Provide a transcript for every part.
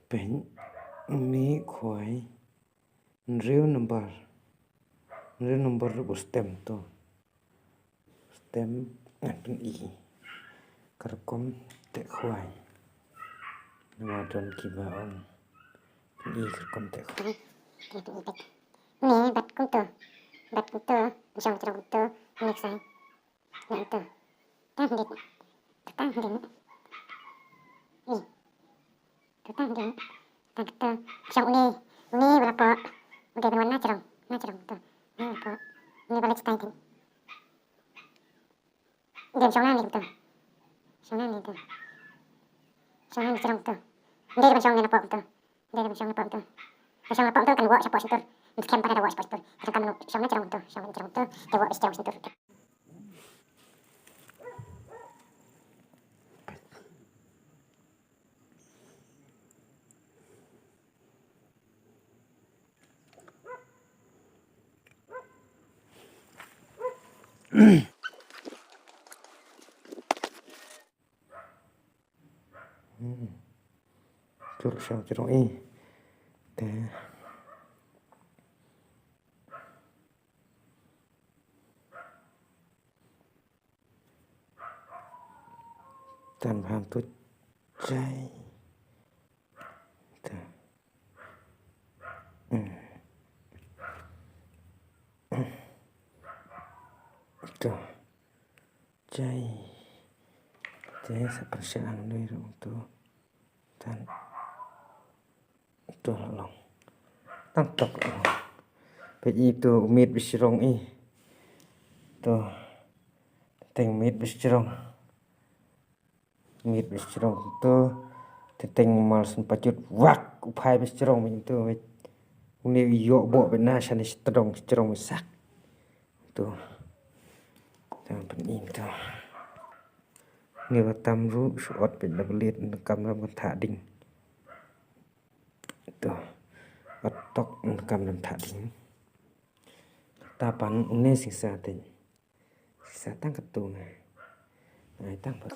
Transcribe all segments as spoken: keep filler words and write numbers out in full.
Peit, une khwai. Hynriew number. Hynriew number ruh u stem to. Stem ngan pyni. Ka rukom teh khwai. Namar don kiba ong pyni ka rukom teh khwai. Te pyni peit. Une bad kumto. Bad kumto. Jong jrong kumto. Une ksai. Une kumto. Tang dit. Tang dit. Ih. Te tang ding. Tang te. Shong une. Une ba la poh. Une ba wan na jrong. Na jrong te. Une ba la poh. Une ba la jitai te. Une shong na une te. Shong na une te. Shong na une jrong te. Une ba shong na poh te. Une ba shong na poh te. Ba shong na poh te kan wok shapoh shutur. Une skhem pat da wok shapoh shutur. Kan kan shong na jrong te. Shong na jrong te. Te wok shapoh shutur. Hmm. Tur shong jrong i. Te. Tan bham tu jai. Ta. Hmm. Ta. Jai. Jai sa pynshah hangne ruh tu. Tan. Tu la long. Tang tok la long. Peit i tu u miet ba shrong i. Tu. Teng miet ba shrong. Miet ba shrong tu. Teng mal syn pajut wak u phai ba shrong miet tu. Une u ïoh boh ba na shane shrong shrong ba sak. Tu. Tang pyni tu. Ngi ba tam ruh shu ot peit da blet na kam ram kan thah ding. Tu. Ot tok na kam ram thah ding. Ta pan une sisa te. Sisa tang ka tu nga. Ai tang pa.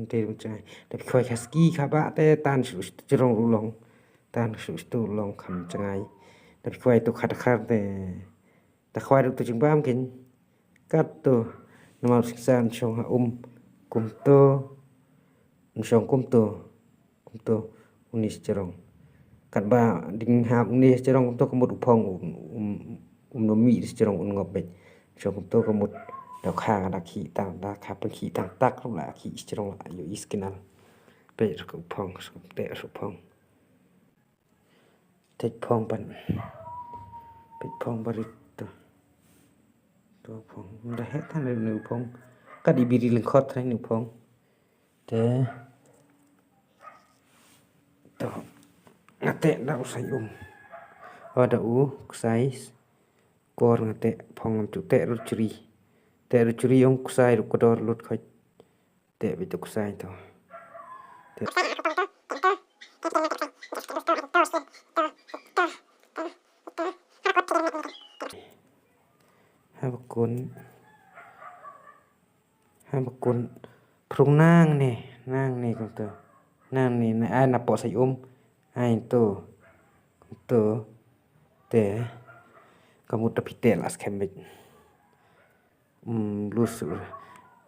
Te rum chai. Da phi khwai khaski khaba te tan shu shu jrong ruh long. Tan shu shu long kham chai. Da phi khwai tu khat khar te. Da khwai ruh tu jingbam kin. Kat tu. Namar sing san shong ha um. Kumto. Shong kumto. Kumto, uni sejrong. Katba ding hap uni sejrong kumto ka mut u phong um, um, um no mih sejrong un ngop beit. Sejrong kumto ka mut da kha da khih tang, da kha pynkhih tang tak ruh la khih sejrong la ïohi skinal. Beit ruh u phong, te ruh u phong. Te phong pan. Beit phong barit to. To phong. Da heh tang ni u phong. Ka dei biri lyngkhot tang ni u phong. Te. To. Nga teh da u ksai um. Wa da u ksai kor nga teh phong ngam tu teh ruh chri. Teh ruh chri ong ksai ruh kdor lut khoit. Teh beit u ksai to. Teh. Haba kun. Haba kun phrung nangne, nangne kumto. Nangne, na, ai na poh sai um. Ai to. Kumto. Te. Ka mut da phi teh la skhem beit. Um, lus.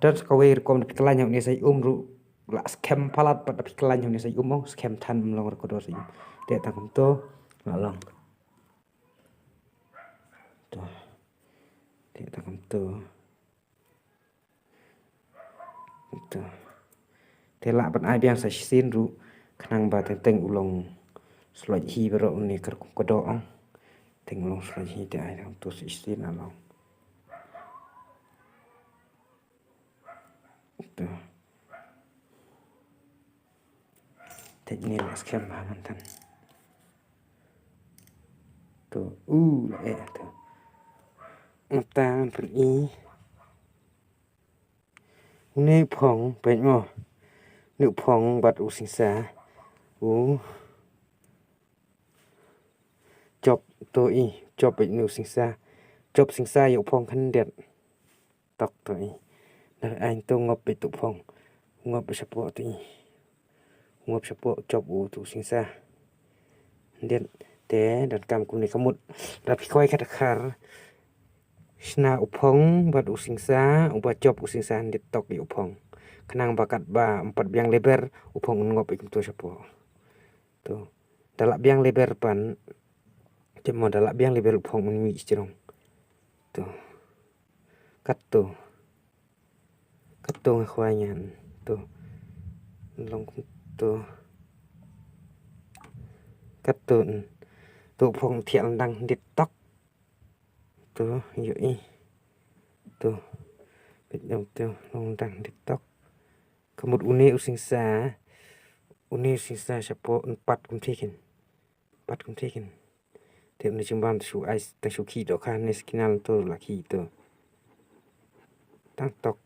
Dan sa kawei rukom da phi khlaiñ ha une sai um ruh. La skhem palat pat da phi khlaiñ ha une sai um ong. Skhem than um long ruh kdor sai um. Te tang kumto. La long. To. Te tang kumto. To. Te lah ban ai biang sa shisien ruh khnang ba teng teng u long sloit hi baroh une kyrkum ka doh ong. Teng u long sloit hi te ai dang to sa shisien a long. To. Te ni la skhem ba man tan. To u la eh to. Ngan tan pyn i. Une phong peit mo. Une u phong bad u singsa. U jop to i, jop i une u singsa. Jop singsa ïa u phong khyndiat. Tok to i. Nah, ai to ngop i tu phong. Ngop shapoh to i. Ngop shapoh jop u tu singsa. Khyndiat te donkam kumne ka mut. Lada phi khwai kat khar. Shna u phong bad u singsa, uba jop u singsa khyndiat tok ïa u phong. Khnang ba katba ym pat biang leber, u phong un ngop i kumto shapoh. To. Da lah biang leber pan. Te mo da lah biang leber u phong un mih sha jrong. To. Kat to. Kat to nga khwai ngan. To. Long to. Kat to. To phong thiah lang dang dit tok. To, ïohi. To. Peit dang to long dang dit tok. Ka mut une u singsa. Une u singsa shapoh un pat kumthikin. Pat kumthikin. Te une jingbam te shu ai te shu khih dohkha ne skinal to la khih to. Tang tok